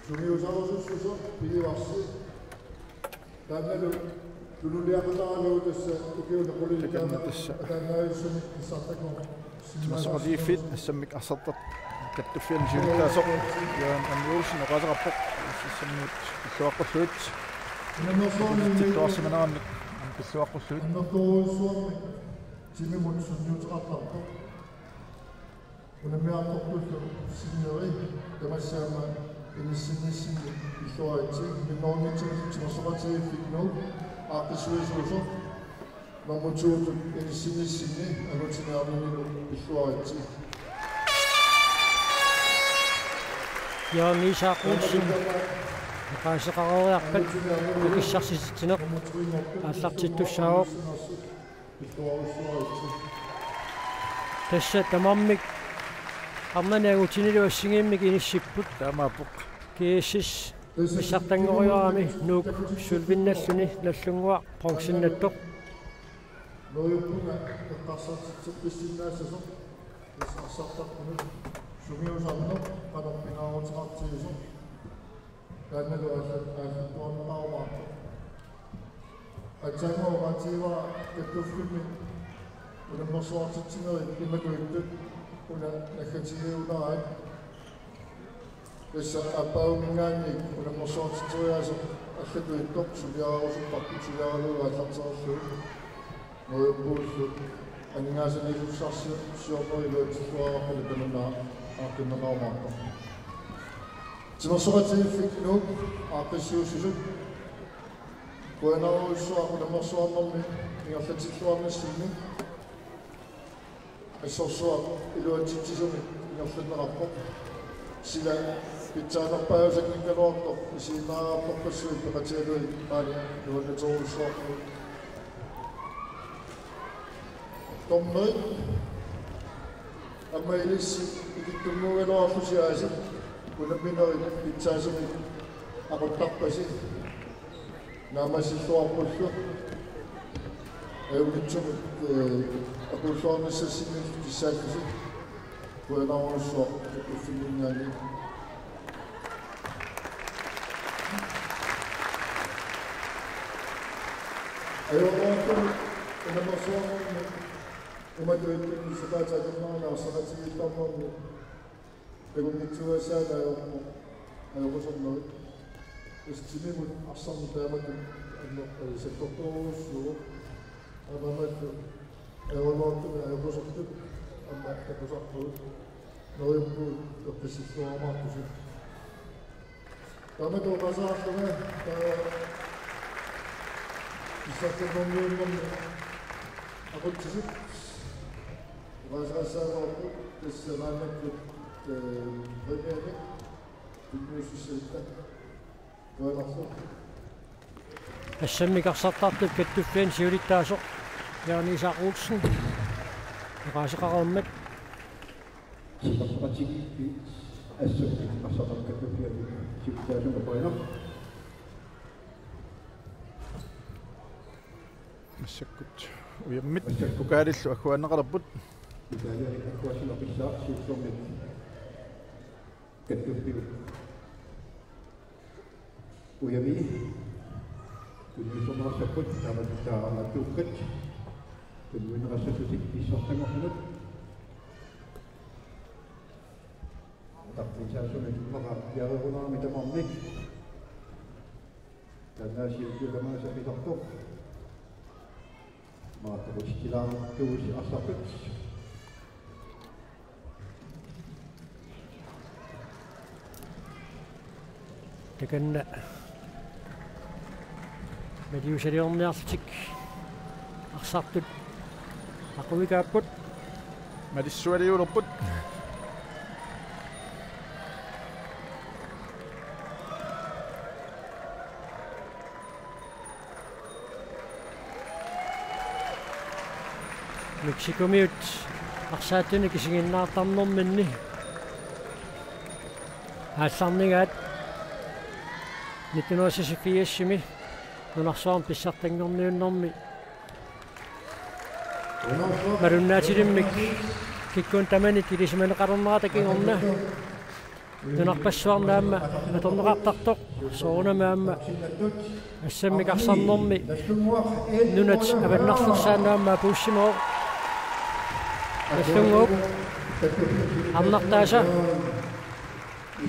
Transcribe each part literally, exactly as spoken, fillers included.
Sungiusarusussuseq pigivarsi. Taannalu tululiaqutaralugu tassa ukiuni qulinni taanna tassa ataannavissunik pissartanngorpoq. Timersoqatigiiffiit assammik arsartartut kattuffianni siulittaasoq Jørgen Anni Olsen oqaaseqarpoq. Assammiut pilluaqqullugit. Tittuarsimaneranik pilluaqqullugit. Annertoorujussuarmik timimut sunniuteqartarpoq. Unammiartortullu sinneri tamassi aamma inissinnissinni pilluaritsi. Minnerunngitsumillu Timersoqatigiiffinnut aaqqissuisuusoq. Nummer to-tut inissinnissinni angutiniarninilu pilluaritsi. Jørgen Isak Olsen oqaaseqareeriarpat akissarsititsineq aallartittussaavoq. Tassa tamarmik arnani angutinilu assigiimmik inissipput. Taamaappoq. G S S pissartanngoriarami Nuuk sølvinnalluni Nagdlunguaq bronzinnattoq. Neriuppunga eqqarsartitseqqissinnaassasoq tassa arsartarpunut sungiusarneq qanoq pingaaruteqartigisoq. Taannalu aallat-, aallattuarneqarumaartoq. Aatsaannguaq oqaatigivara kattuffimmi unammersuartitsinerit imatut ittut una naggatigiunerat. Tassa aappaaguminngaanniit unammersuartitseriaaseq allatut ittoq suliarerusupparput, suliaralugu aallartereerlugu. Neriuppuullu aningaasaliisussarsiorneq iluatsilluarpata tamanna aaqqinneqarumaartoq. Timersoqatigiiffik Nuuk aaqqissuussisut. Qujanarujussuaq unammersuarnermi ingerlatsilluarnissinni. Assorsuaq iluatsitsisumik ingerlanneqarpoq. Sila pitsaanerpaajusanngikkaluartoq isiginnaartorpassuit peqatigalugit maani nuannaartorujussuarput. Dommerit aamma ilissi ikittunnguugaluarlusi aasiit unamminerit pitsaasumik aquttarpasi. Naammassilluarpullu ajunngitsumik, ee, aqulluarnissassinnillu kissaallusi. Qujanarujussuaq kattuffinninngaanniit. Ajoraluartumik unammersuarnermi imatut ittunik sapaatit akornanni arsaqatigiittarnermi takunngitsuugassaanut ajorpoq ajoqusernerit. Tassa timimut arsarneq taamatut annertoq sakkortoorujussuuvoq. Taamaammat ajoraluartumik ajoqusertut aamma takusarpagut. Neriuppugut eqqissilluarumaartusi. Taamatut oqaaseqarlunga taava pissartanngorniunnermi aqutsisut oqaaseqassaavarput tassa maannakkut, ee, premierimik tunniussissagutta. Qujanarsuaq. Assammik arsartartut kattuffianni siulittaasoq Jørgen Isak Olsen oqaaseqareermat. Timersoqatigiiffiit assammik arsartartut kattuffianni siulittaasunik qujanaq. Massakkut ujammit massakkut pokaalillu agguaanneqalerput. Pokaaliani agguaassineq pissaaq siullermik kattuffiup ujami tunniussorneqassapput. Taamaattumik taarnattuukkat tunniunneqassassutit pissartanngorlugit. Tartisaasumik immaqa piareerunarami tamarmik. Taanna siulliup tamaasa pisartoq. Maattoqutilaartuusi arsartut. Takanna maliusaliorniarlutik arsartut aquvikaapput. Malissualiulerput. Mexicomiut arsaattunik isiginnaartarnerminni aallarnigaat nitten hundrede seksogfirsimi nunarsuarmi pissartanngorniunnermi malunnaatilimmik kikkunnit tamanit ilisimaneqalernerata kingorna Nunarpassuarni aamma atorneqartartoq soorunami aamma assammik arsarnermi nunat avannarlersaannut aamma apuussimavoq. Nagdlunguup arnartaasa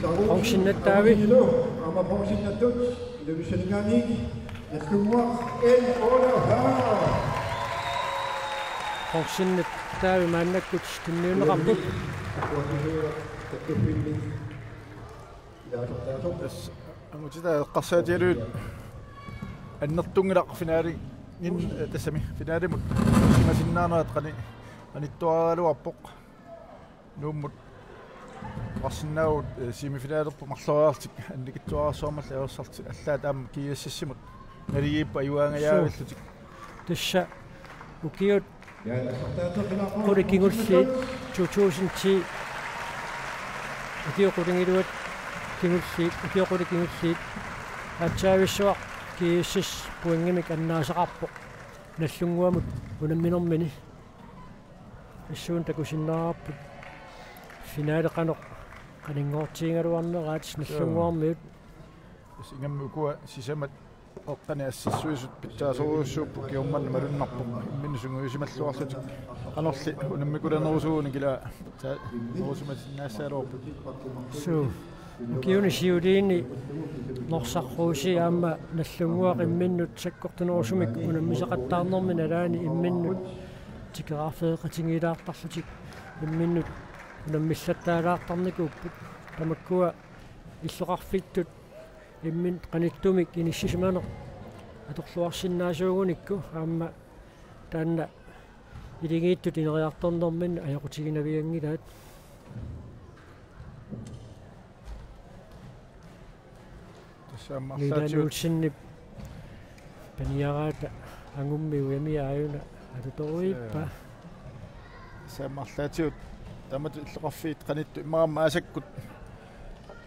bronzinnattaavi. Bronzinnattaavi maannakkut tunniunneqarput. Tassa angutitaat eqqarsaatigalugit annertunngilaq finalingin, eh, tassami finalimut isumasinnaanera qani-, qanittuaraluarpoq. Nuummut oqarsinnaavugut, eh, semifinalerput marloriarlutik annikitsuararsuarmik allaat ajorsarlutik allaat aamma GSS-imut naligiipput ajugaangajaavillutik. Tassa ukiut qulit kingulliit to tusind ti, ukiut qulingiluat kingulliit, ukiut qulit kingulliit aatsaavissuaq GSS pointimik annaasaqarpoq Nagdlunguamut unamminermini. Tassuuna takusinnaavarput finale qanoq qaninngortigigaluarneraat Nagdlunguarmiut. Tassa ingammik ukua sisamat eqqani assassuisut pitsaasorujussuupput, kingorna malunnarpoq imminnut sungiusimalluarlutik. Qanorli unammikulanerusuunik ila pitsaanerusimasinnaassaagaluarput. Suu. Ukiuni siuliini Norsaq Rose aamma Nagdlunguaq imminnut sakkortunerusumik unammisaqattaarnermi nalaani imminnut tikeraarfeeqatigiilaartarlutik imminnut unammillattaalaartarnikuupput. Tamakkua illoqarfittut imminnut qanittumik inissisimaneq atorluarsinnaasuugunikku aamma taanna iligiittut ineriartornerminni ajoqutiginavianngilaat. Tassa aamma Milan arlaatigut Olsenip paniaraata angummi uami aajuna alutoruippa. Tassa aamma arlaatigut taamatut illoqarfiit qanittut immaqa aamma aasakkut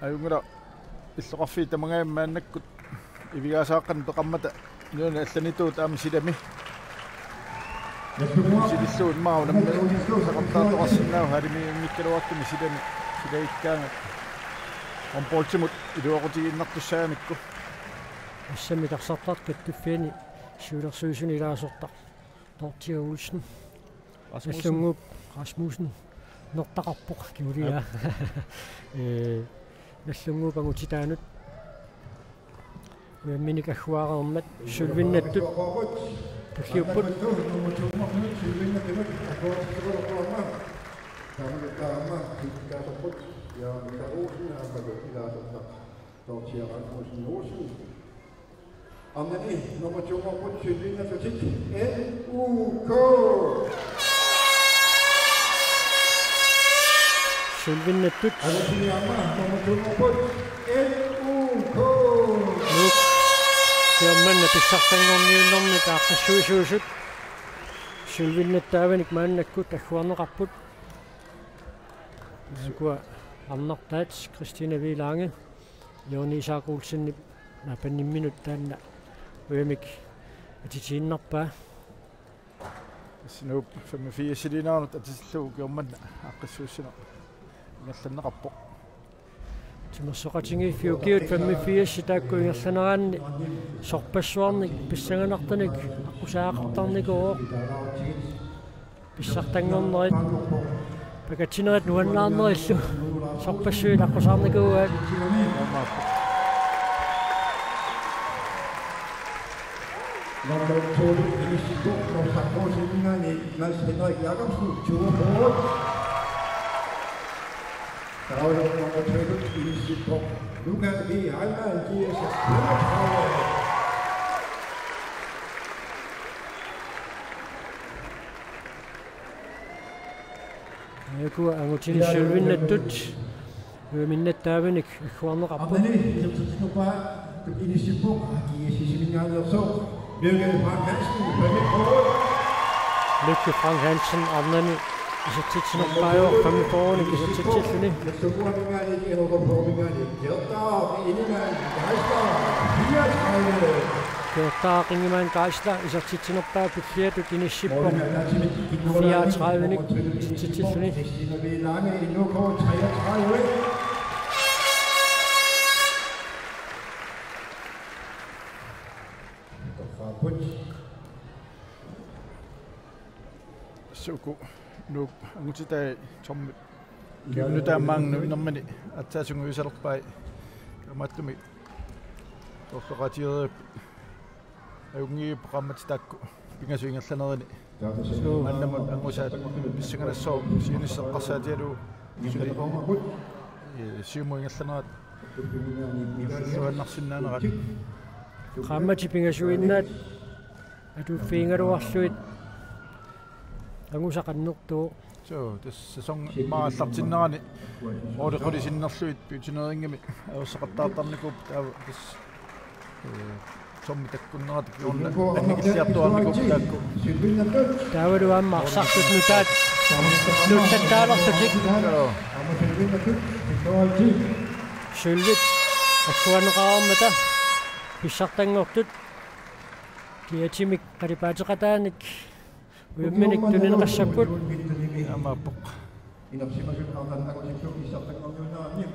ajunngilaq illoqarfiit tamangajammik maannakkut ivigaasaaqqanik peqarmata nunani allanituut aamma silami. Silillugu immaqa unammisaqattaartoqarsinnaavoq halimiinngikkaluartumik silami, silagikkaangat håndboldimut iluaqutigiinnartussaagamikku. Assammik arsartartut kattuffianni siulersuisuni ilaasortaq Dorthea Olsen. Rasmussen. Nagdlunguup Rasmussen. Nertaqarpoq kingulia. Aap. Ee, Nagdlunguup angutitaanut. Uamminik agguaareermat sølvinnattut tulliupput. Arnani nummer to-orput sølvinnattut N U K. Sølvinnattut. Arnani nummer to-orput N U K. Nuuk. Siorna pissartanngorniunnermik aaqqissuisuusut sølvinnattaavanik maannakkut agguarneqarput. Ukua arnartaat Christina V. Lange, Jørgen Isak Olsenip naapannimminut taanna uamik atitiinnarpaa. Tassa Nuup femogfirsiliinnarnut atitillugu ukioq manna aaqqissuussineq ingerlanneqarpoq. Timersoqatigiiffiit ukiut femogfirs taakku ingerlaneranni sorpassuarnik pissanganartunik aqqusaagaqartarnikuuvoq. Pissartanngornerit, pakatsinerit nuannaarnerillu sorpassuit aqqusaarnikuuaat. Nummer to, Mads Henrik Jacobsen, toogfyrre. Nummer tre, Lukas V. Heilmann, G S S femogtredive. Aajuku angutini sølvinnattut uaminnattaavanik agguarneqarput. Arnani isertitsinnerpaaq inissippoq, G S S-iminngaanneersoq Lykke Frank Hansen, femogfyrre. Lykke Frank Hansen arnani isertitsinerpaajuvoq, femogfyrrenik isertitsilluni. Nagdlunguaminngaanniit, N H K-minngaanniit, Gerda Ingemann Geisler, fireogtredive. Gerda Ingemann Geisler isertitsinerpaaq tulliatut inissippoq, fireogtredivenik isertitsilluni. Christina V. Lange, N H K, treogtredive. Uku Nuup angutitai tommut kymmenit taamaanngornermini aatsaat sungiusalerpai, taamaattumik torloqatigereerput. Ajunngippoq qaammatit taakku pingasut ingerlanerini. Suu. Maannamut angusaat pissanganassaaq siunissaq eqqarsaatigalugu suli, ee, siumut ingerlanerat illuannarsinnaanerat. Qaammatit pingasuinnaat atuuffigigaluarlugit angusat qannertuuvoq. Suu, tassa sæson immaqa aallartinnerani måli qulit sinnerlugit pioneeringami ajorsaqattaartarnikuupput, taava tassa, ee, tommut takkunnerata kingorna annikilliartuaarnikuupput taakku. Taavalu aamma arsartut nutaat nuutsattaalerlutik. Suu. Sølvit agguaanneqareermata pissartanngortut kiatimik qalipaateqataanik ujamminik tunineqassapput. Imaappoq. Inersimasut arnat angutillu pissartanngorniunneranni.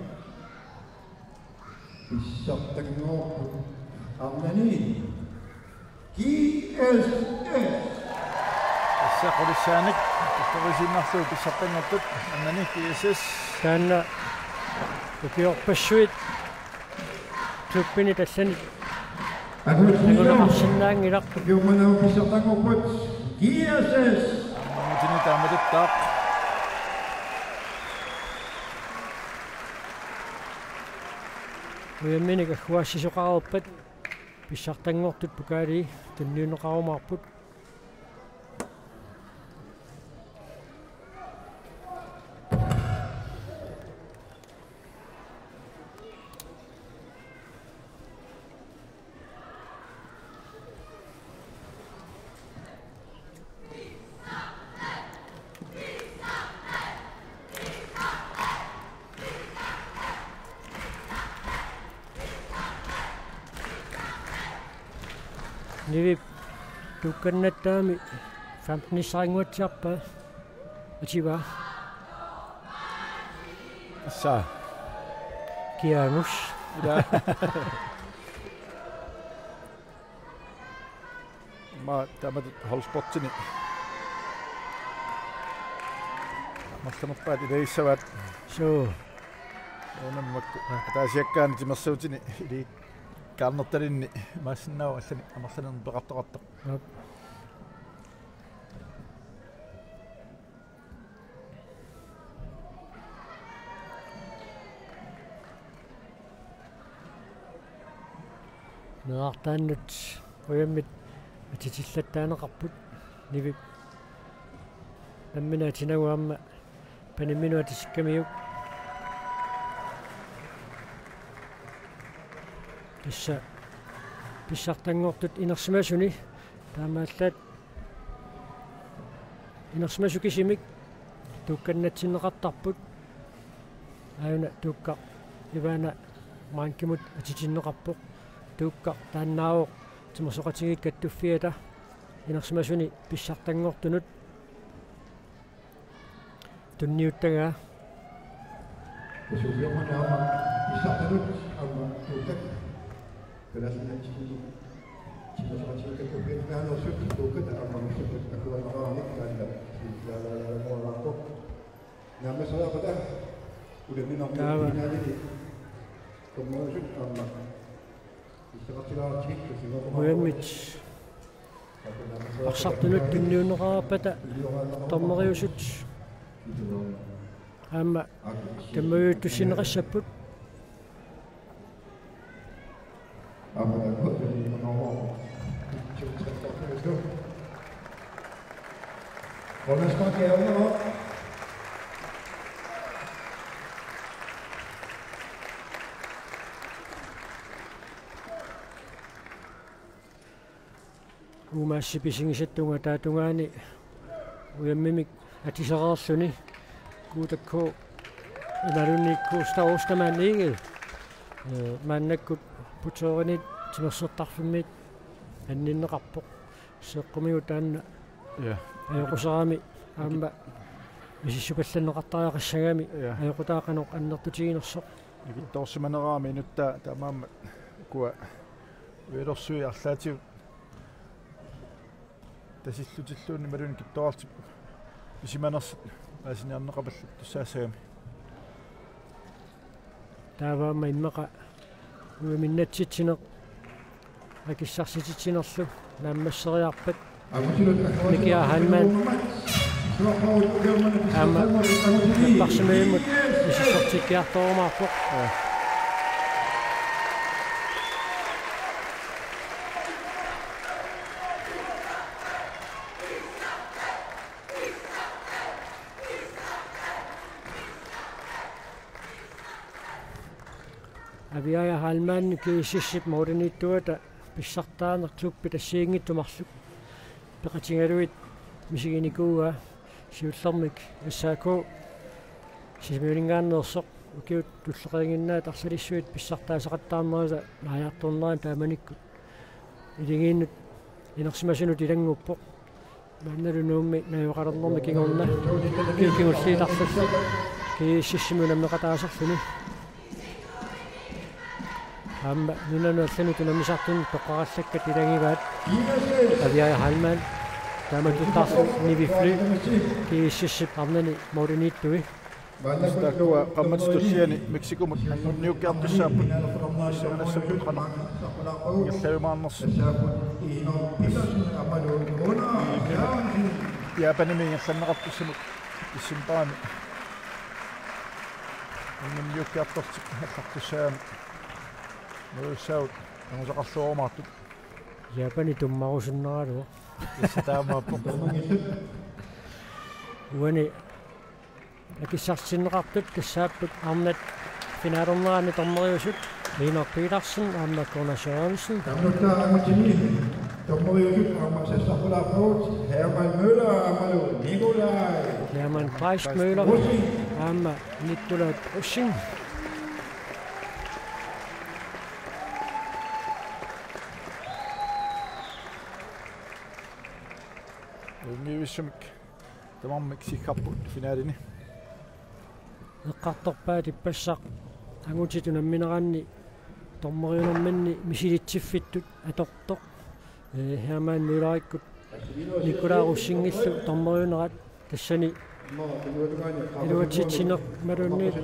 Pissartanngorput arnani G S S. Tassa qulissaanik torlorisiinnarlugu pissartanngorput arnani G S S. Taanna ukiorpassuit klubbinit allanit anguneqarsinnaanngilaq. Ukiormanna pissartanngorput G S S. Arnatini taamatuttaaq. Ujamminik agguaassisoqareerpat pissartanngortut pokaali tunniunneqarumaarput. Nivip tuukkannattaami femtenissarinnguatsiarpaa. Ativaa. Tassa. Kiaangus. Ila. Aamma taamatut holdsportsini amerlanerpaat ilagissavaat. Suu. Uunammakku ataasiakkaani timersuutini ilikkaarnertalinni imaassinnaavoq allanik amerlanernik peqartoqartoq. Aap. Meerartaannut ujammit atitillattaaneqarput, Nivip nammineq atinagu aamma panimminut atisikkamiuk. Tassa pissartanngortut inersimasuni taamaallaat inersimasut kisimik tuukkannatsinneqartarput. Aajuna tuukkaq Ivana Mankimut atitinneqarpoq. Tuukkaq taannaavoq Timersoqatigiit Kattuffiata inersimasuni pissartanngortunut tunniuttagaa. Tassa ukiormanna aamma pissartanut aamma tuukkat kalaallit Timersoqatigiit Kattuffiata naanersut tuukkat aamma massakkut agguaanneqarneranik taanna siulittaalaalaanngoraarpoq. Naammasseriarpata unamminermi taava finalini dommerisut aamma pissaqartilaartigit tassingoqqumaarput. Ujammit arsartunut tunniunneqarpata dommeriusut aamma tammaviuttussinneqassapput. Uumaassi pisigisat tungaanut ataatungaani ujammimik atisereerluni Q T K imaluunniit Q Star Ostermann Egede, ee, maannakkut puteerinit timersortarfimmit anninneqarpoq. Seeqqumigut taanna, ja, ajoquserami aamma misissupallanneqartariaqassagami, ja, ajoqutaa qanoq annertutiginersoq. Nikittoorsimanerarami inuttaa taamaammat ukua ujalersuit arlaatigut tasillutilluunniit imaluunniit Kittorartip pisimanersut paasiniarneqapallu tussaassagami. Taava aamma immaqa uiminnatsitsineq akissarsititsinerlu naammasseriarpat Miki A. Heilmann aamma napparsimavimmut misissortikkiartorumaarpoq. Aviaja Heilmann GSS-ip målimiittuata pissartaaneq klubbip assigiinngitsut marluk peqatigalugit misiginikuuaa. Siullermik S A K Sisimiuninngaanneersoq ukiut tulleqqinnginnaat arlalissuit pissartaaseqattaarnerata naajartornerani taamanikkut iligiinnut inersimasunut ilannguppoq. Maannalu Nuummi najugaqalernermi kingorna ukiut kingulliit arlallit GSS-imut unammeqataasarluni. Aamma nunanut allanut unammisartunut toqqarallakkat ilagivaat Aviaja Heilmann, taamatuttaarlu Nivi Fly, GSS-ip arnani målimiittui. Tassa taakkua qaammatip tulliani Mexicomut anguniukkiartussaapput. Siunassapput qanoq ingerlajumaarnersut. Japanimi ingerlanneqartussamut decembarimi anguniukkiartortut aallartussaagami. Nuussaavut angusaqarluarumaartut. Japani tummarusunneraluaq. Tassa taamaappoq. Uani akissarsitinneqartut tassaapput arnat finalernerani dommeriusut Iinok Petersen aamma Gunnar Sørensen. Dommeriusut aamma sassarpalaarpagut Hermann Møller aammalu Nikolaj Hermann Kleist Møller aamma Nikolaj Rosing. Ajunngivissumik tamarmik siggarput finalini. Eqqartorpaat ippassaq angutit unammineranni dommeriunerminni misilitsiffittut atortoq. Ee, Hermann Møllerikkut Nikolaj Rosingillu dommeriunerat tassani iluatsitsineq imaluunniit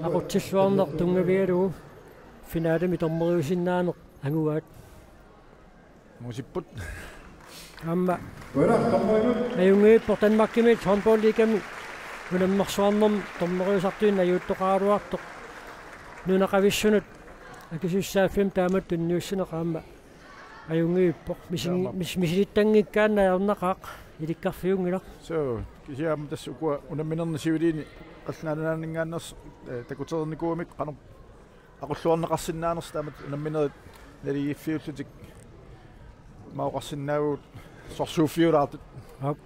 aqutsilluarneq tunngavigalugu finalemi dommeriusinnaaneq angugaat. Angusipput. Aamma ajunngivippoq Danmarkimi håndboldligami unammersuarnermi dommeriusartunik najuuttoqaraluartoq nunaqavissunut akisussaaffimmi taamatut tunniussineq aamma ajunngivippoq. Misin-, taama mis-, misilittanngikkaanni ajornaqaaq, ilikkarfiunngilaq. Suu, kisianni aamma tassa ukua unamminerni siuliini Qallunaat Nunaanninngaanneersut, ee, takutereernikuugamik qanoq aqulluarneqarsinnaanersut taamatut unamminerit naligiiffiullutik imaaqarsinnaavugut sorsuuffiulaartut. Aap.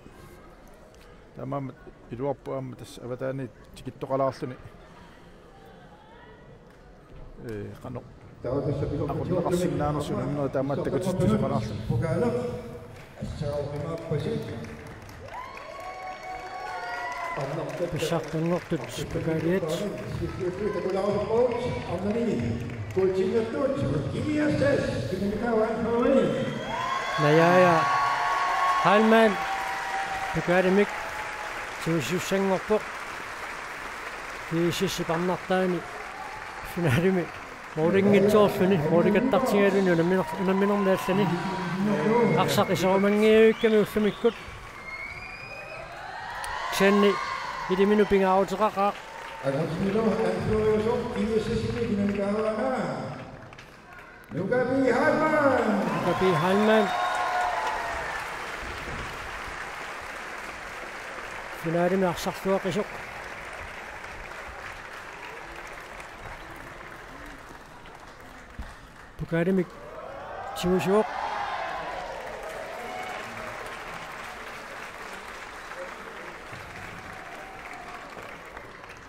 Taamaammat iluarpoq aamma tassa avataaniit tikittoqalaarluni. Ee, qanoq aqunneqarsinnaanersoq unamminerit taamaattut takutitsisoqalaarluni. Pissartanngortut pokaaliat. Najaaja Heilmann pokaalimik tigusisussanngorpoq. GSS-ip arnartaani finalimi målinngitsoorluni, målikattartigaluni unamminermi allani. Arsaq iserumanngivikkami ullumikkut. Kisianni iliminut pingaaruteqaqaaq. Nuka B. Heilmann. Nuka B. Heilmann. Finalimi arsarluaqisoq. Pokaalimik tigusivoq.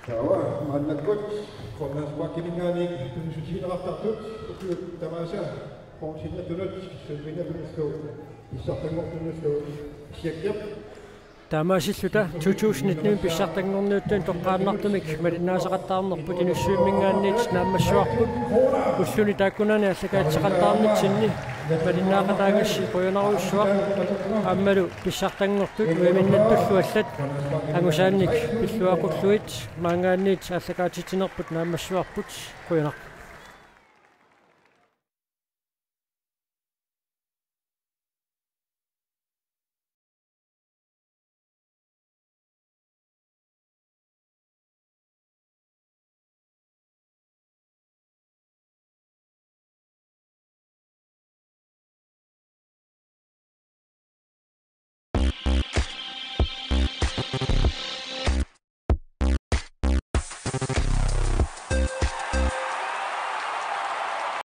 Taava maannakkut Grønlandsbankiminngaanniit tunniussutigineqartartut ukiut tamaasa bronzemedaljertunut sølvmedaljertunullu pissartanngortunullu Tjekkiap. Taamaasilluta to tusind nitten pissartanngorniuttunut toqqaannartumik malinnaasaqattaarnerput Inussivimminngaanniit naammassivarput ulluni taakkunani aallakaatitaqattaarnitsinni. Malinnaaqataangassi qujanarujussuaq aammalu pissartanngortut uiminnattullu allat angusaannik pilluaqqullugit maanngaanniit aallakaatitsinerput naammassivarput qujanaq.